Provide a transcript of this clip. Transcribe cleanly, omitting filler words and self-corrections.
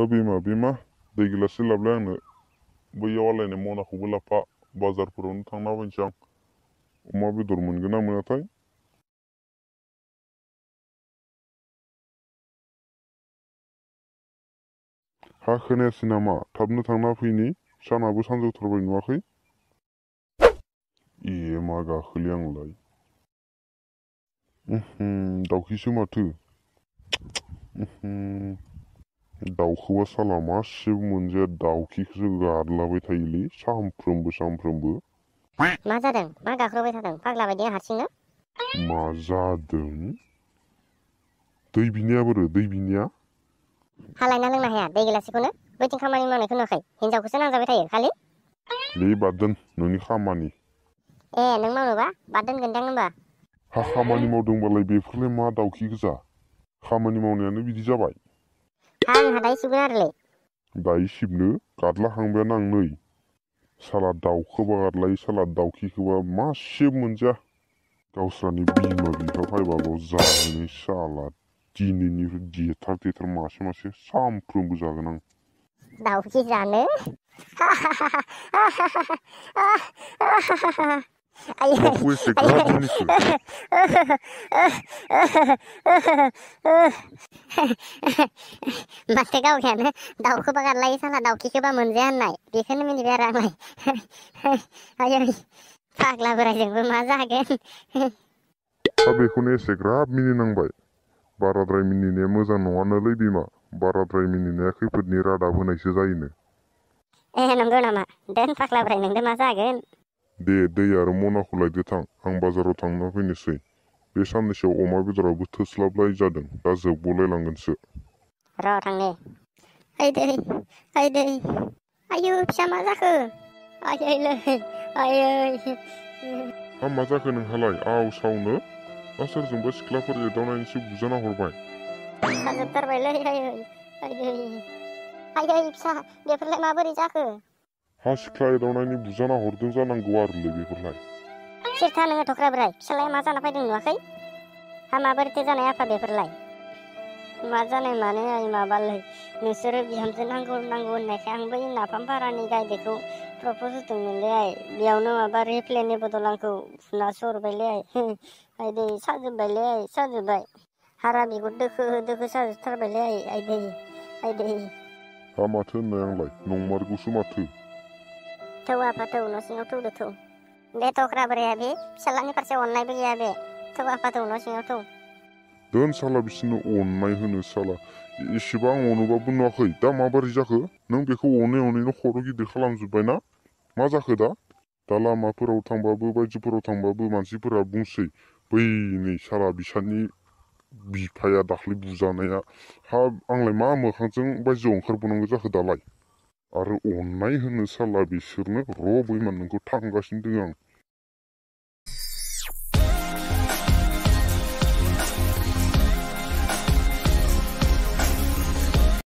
बिमा दै गिलाससे लाबलाय आंनो बैयाव आलायनाय मनाखौबो लाफा बाजारफोरावनो थांना फैनोसै आं अमा बेदर मोनगोन ना मोनाथाय हा खोनायासै नामा थाबनो थांना फैनि सानाबो सानजौथारबाय नुवाखै ए मा गाखोलि आंलाय दाउखिसो माथो दाउखौबा साला मासेबो मोनजाया दाउखिखौसो गारलाबाय थायोलै सानफ्रोमबो मा जादों मा गाख्रबबाय थादों फाग्ला बायदि हारसिंनो मा जादों दै बिनाया बोरो दै बिनाया हालायना लोंनो हाया दै गिलासेखौनो बैथिं खामानि मावनायखौ नुवाखै हिनजावखौसो नांजाबाय थायो खालि ले बाद दोन नोंनि खामानि ए नों मावनोबा बाद दोनगोनदां होनबा हा खामानि मावदोंबालाय बेफोरलाय मा दाउखि गोजा खामानि मावनायानो बिदि जाबाय हा आंहा दायो सिबगोन आरोलै दायो सिबनो गादलाहांबायानो आं नै साला दाउखोबा गादलायो साला दाउखिखोबा मासेबो मोनजाया गावस्रानि बिमा बिफा फैबाल' जाहोनो साला दिनैनिफ्राय देथार मासे सानफ्रोमबो जागोन आं दाउखि जानो माखौ एसे ग्राब मिनिखो माथो गावखायानो दाउखोबा गादलायो साला दाउखिखोबा मोनजाया होननाय बेखौनो मिनिबाय आरो आंलाय आयै फाग्ला बोरायजोंबो मा जागोन दा बेखौनो एसे ग्राब मिनिनांबाय बाराद्राय मिनिनाया मोजां नङानोलै बिमा बाराद्राय मिनिनाया खैफोदनि रादाब होनायसो जायोनो ए नंगौ नामा दोन फाग्ला बोराय नोंदो मा जागोन दे दै आरो मनाखौ लायदो थां आं बाजाराव थांना फैनोसै बे साननैसोआव अमा बेदराबो थोस्लाबलाय जादों दा जोबगलायलांगोनसो र' थांनि ओइ दै आयु फिसा मा जाखो आयैलै आयै हा मा जाखो नोंहालाय आव सावनो ना सोरजोंबा सिख्लाफोर एदावनानैसो बुजाना हरबाय साजोबथारबायलै आयै फिसा बेफोरलाय माबोरै जाखो हा सिख्ला एदावनायनि बुजाना हरदों जानांगौ आरोलै बेफोरलाय सिरथा नोङो थख्रा बोराय फिसालाया मा जाना फैदों नुवाखै हा माबोरैथो जानाय आफा बेफोरलाय मा जानाय माने माबालै नोंसोरो बिहामजो नांगौ होननायखाय आं बै नाफाम भारानि गायदेखौ प्रपज होदोंमोनलै बेयावनो माबा रिप्लेनि बदल आंखौ फुना सरबायलै आइदै साजोब्बाय हारा बिगुर दोखो साजोबथारबायलै आइदै हा माथो होननाय आंलाय नंमारगौसो माथो थौ आफा थौ न' सिङाव थौदो थौ बे थख्रा बोराया बे फिसालानि फारसे अननायबो गैया बे थौ आफा थौ न' सिङाव थौ दोन साला बिसोरनो अननाय होनो साला एसेबां अनोबाबो नुवाखै दा माबोरै जाखो नों बेखौ अनैनो खर' गिदिर खालामजोब्बायना मा जाखो दा लामाफोराव थांबाबो बायजोफोराव थांबाबो मानसिफोरा बुंसै बै नै साला बिसानि बिफाया दाख्लै बुजानाया हा आंलाय मा मोखांजों बायजोआव ओंखारबावनांगौ जाखो दालाय आरो अननाय होनो साला बिसोरनो र' बैमान नोंखौ थांगासिनो दङ आं